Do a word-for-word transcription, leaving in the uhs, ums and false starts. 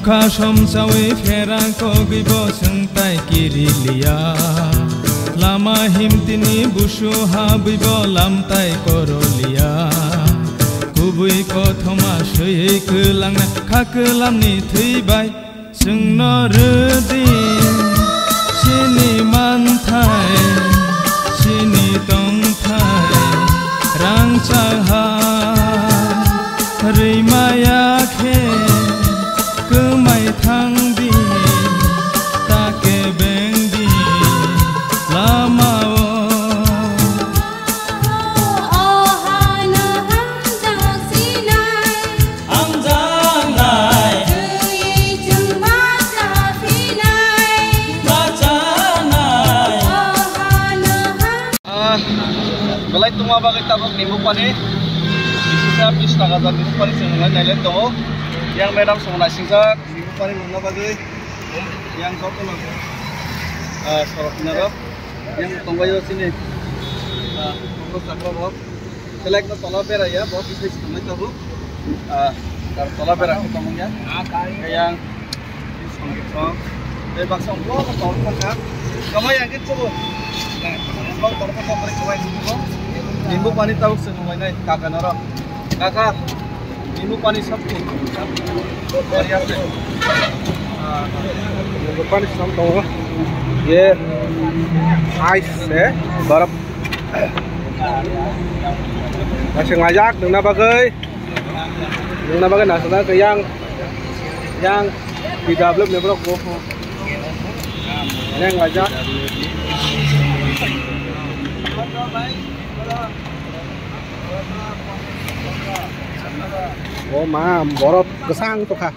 Kha somsawi pherang kogwi bo swngtai kiriliya. Lama himtini busu habwi bo lamtai koroliya. Kubui kothoma swiwi kwlangna kha kwlamni thwi bai. Chwngno rwdi chini manthai, chini tongthai, rangchak ha rwimaya khe kwmai thangdi, ta kebengdi lama-o. Hamjaknai. Twi chwng bacha phinai. Bachanai. O hano ham- Ah, belai tongma bagwi tabuk nimbu pani. Bisisa bis taka jat nimbu pani chwng nai nailai tongo. Yang madam chwng naisingjak nimbu pani nungna bagwi. Yang jotono, ah, sorok hinaro. Yang tongbaio chini, ah, tongma chakra rok. Selek no tola bera ya, bo bisai se tongnai tabuk. Ah, tar tola bera khe tongmung ya. Yang song song. Tei baksa ongkho ko tong thangkha. Kamai yang khe chubu. Bang tong thangkha bari kamai chubu. Nimbu pani tabuk se nunglainai kaka norok. Kaka, nimbu pani sabti. Bari ase. Ah, nimbu pani sam tongo. Ye ice se, barap. Naising laijak nungna bagwi. Nungna bagwi naising laijak yang, yang P W ni borok bo. Yang laijak. O ma, borok kwchang tongkha.